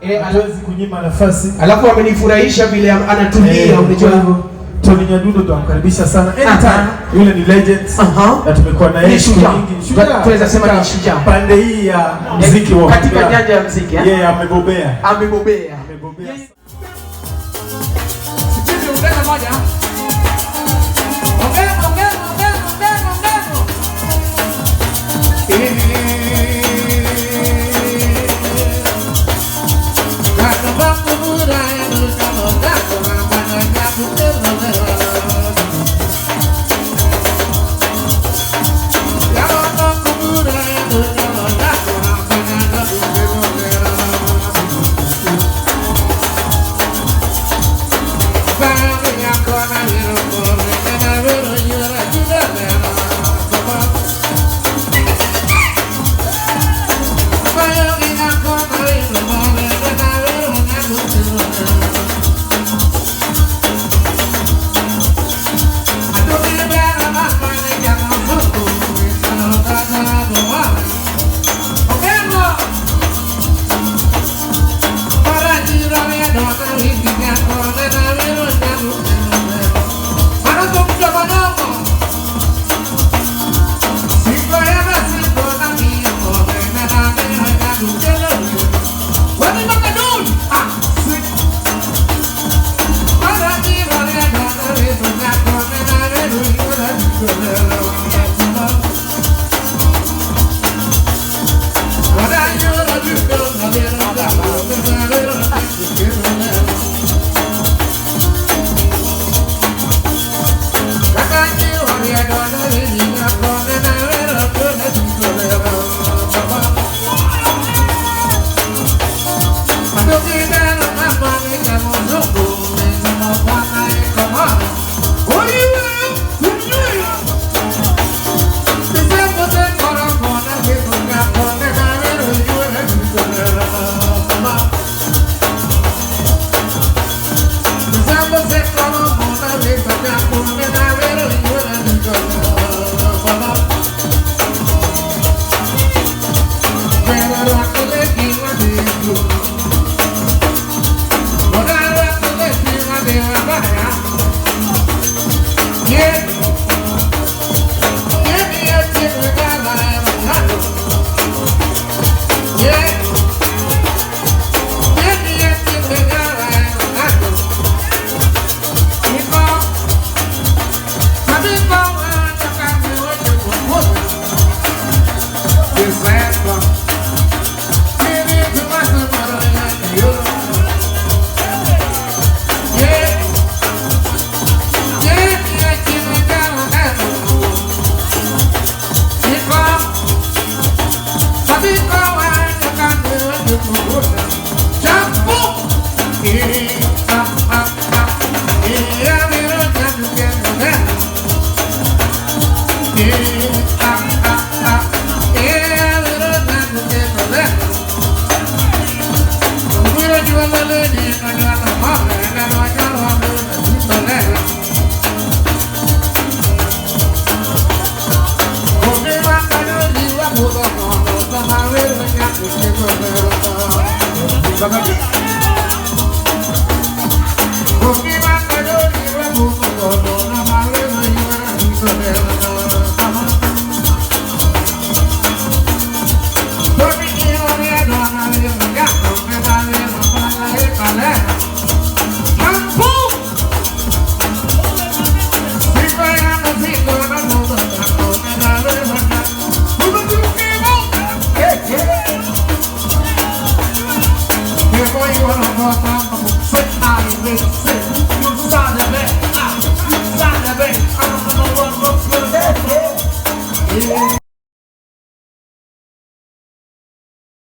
Hatuwezi kunyima nafasi. Alafu amenifurahisha vile anatulia, unajua. Kwa hivyo Tony Nyadundo tunamkaribisha sana anytime. Yule ni legend na tumekuwa na yeye Ni siku shujaa. nyingi. Shujaa. Tunaweza sema ni Katika shujaa. pande hii ya muziki wa Katika Mpira. nyanja ya muziki, eh? Yeye amebobea. Amebobea. Amebobea.